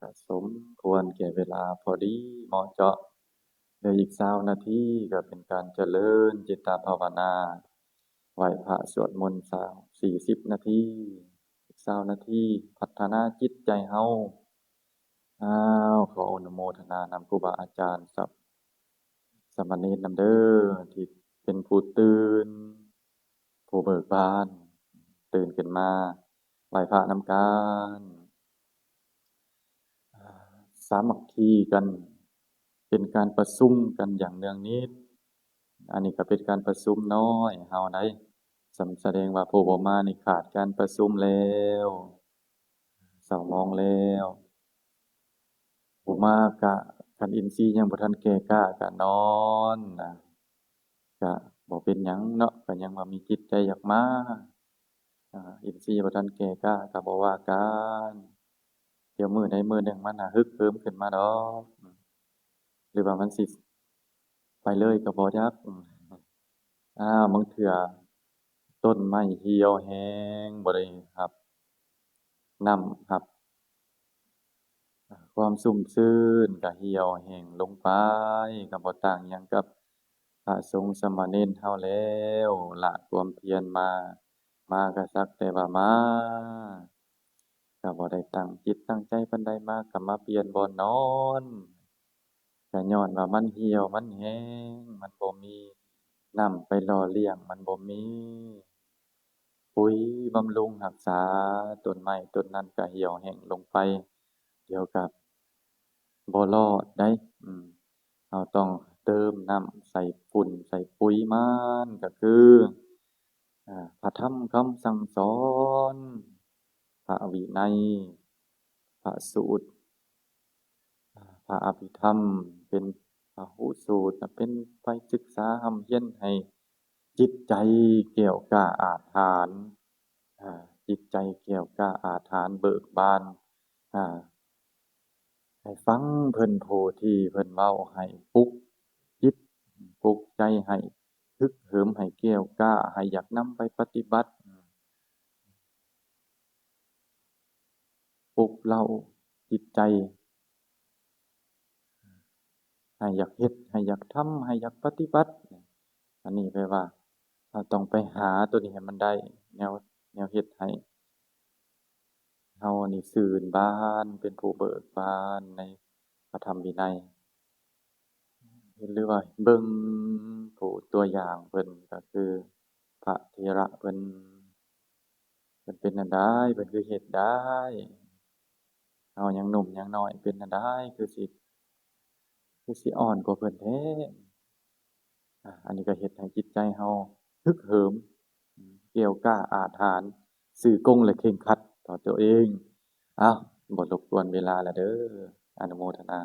ກະສົມຄວນແກ່ເວລາ ພໍດີເໝາະເຈາະ ເຫຼືອອີກຊາວນາທີ ກະເປັນການຈະເລີນຈິດຕະພາວະນາ ໄຫວ້ພະສວດມົນຊາວ ສີ່ສິບນາທີ ອີກຊາວນາທີ ພັດທະນາຈິດໃຈເຮົາ. ອ້າວ ຂໍອະນຸໂມທະນານຳຄູບາອາຈານ ສະ ສາມະເນນນຳເດີ້ ທີ່ເປັນຜູ້ຕື່ນ ຜູ້ເບີກບານ ຕື່ນຂຶ້ນມາໄຫວ້ພະນຳກັນ ສາມັກຄີກັນ ເປັນການປະຊຸມກັນຢ່າງເນືອງນິດ. ອັນນີ້ກໍເປັນການປະຊຸມນ້ອຍເຮົາໃດ໋ ສຳ ສະແດງວ່າຜູ້ບໍ່ມານີ້ຂາດການປະຊຸມແລ້ວ ເຊົາມອງແລ້ວ ຜູ້ມາກະ ຄັນອິນຊີຍັງບໍ່ທັນແກ່ກ້າກະນອນນະ ກະບໍ່ເປັນຫຍັງເນາະ ກະຍັງວ່າມີຈິດໃຈຢາກມາ. ອາ ອິນຊີບໍ່ທັນແກ່ກ້າກະບໍ່ວ່າກັນ ດຽວມື້ໃດມື້ໜຶ່ງມັນຫາຮຶກເຫີມຂຶ້ນມາດອກ ຫຼືວ່າມັນຊິໄປເລີຍກະບໍ່ຈັກ. ອາ ບາງເທື່ອຕົ້ນໄມ້ຫ່ຽວແຫ້ງ ບໍ່ໄດ້ຮັບນ້ຳ ຮັບ ຄວາມຊຸ່ມຊື່ນກະຫ່ຽວແຫ້ງລົງໄປ ກະບໍ່ຕ່າງຫຍັງກັບພະສົງສາມະເນນເຮົາແລ້ວ ລະຄວາມພຽນມາ ມາກະສັກແຕ່ວ່າມາ ກະບໍ່ໄດ້ຕັ້ງຈິດຕັ້ງໃຈປານໃດ ມາກະມາປ່ຽນບ່ອນນອນ ກະຍ້ອນວ່າມັນຫ່ຽວມັນແຫ້ງ ມັນບໍ່ມີນ້ຳໄປຫຼໍ່ລ້ຽງ ມັນບໍ່ມີ ປຸ໋ຍບຳລຸງຮັກສາ ຕົ້ນໄມ້ຕົ້ນນັ້ນກະຫ່ຽວແຫ້ງລົງໄປ ດຽວກະບໍ່ລອດໃດ໋. ອືມ ເຮົາຕ້ອງເຕີມນ້ຳໃສ່ຝຸ່ນໃສ່ປຸ໋ຍມັນ ກະຄື ອາ ພະທຳຄຳສັ່ງສອນ ພະວິໄນ ພະສູດ ພະອະພິທຳ ເປັນພະຫຸສູດ ເປັນໄປສຶກສາຮ່ຳຮຽນໃຫ້ຈິດໃຈແກ້ວກ້າອາດຫານ ອາ ຈິດໃຈແກ້ວກ້າອາດຫານເບີກບານ ອາ ໃຫ້ຟັງເພິ່ນຜູ້ທີ່ເພິ່ນເວົ້າ ໃຫ້ປຸກຈິດປຸກໃຈ ໃຫ້ຮຶກເຫີມ ໃຫ້ແກ້ວກ້າ ໃຫ້ຢາກນຳໄປປະຕິບັດ ປຸກເລົ້າຈິດໃຈ ໃຫ້ຢາກເຮັດ ໃຫ້ຢາກທຳ ໃຫ້ຢາກປະຕິບັດ. ອັນນີ້ແປວ່າເຮົາຕ້ອງໄປຫາໂຕນີ້ໃຫ້ມັນໄດ້ ແນວ ແນວເຮັດໃຫ້ເຮົານີ້ຊື່ນບານ ເປັນຜູ້ເບີກບານໃນພະທຳວິໄນ ຫຼືວ່າເບິ່ງຜູ້ຕົວຢ່າງເພິ່ນ ກໍຄືພະເຖລະເພິ່ນ ເພິ່ນເປັນອັນໃດ ເພິ່ນຄືເຮັດໄດ້ ເຮົາຍັງໜຸ່ມຍັງນ້ອຍ ເປັນອັນໃດ ຄືຊິ ຄືຊິອ່ອນກວ່າເພິ່ນແທ້. ອາ ອັນນີ້ກໍເຮັດໃຫ້ຈິດໃຈເຮົາຮຶກເຫີມ ແກ້ວກ້າອາດຫານ ຊື່ກົງ ແລະ ເຄັ່ງຄັດຕໍ່ຕົວເອງ. ເອົ້າ ບໍ່ລົບກວນເວລາລະເດີ້ ອະນຸໂມທະນາ.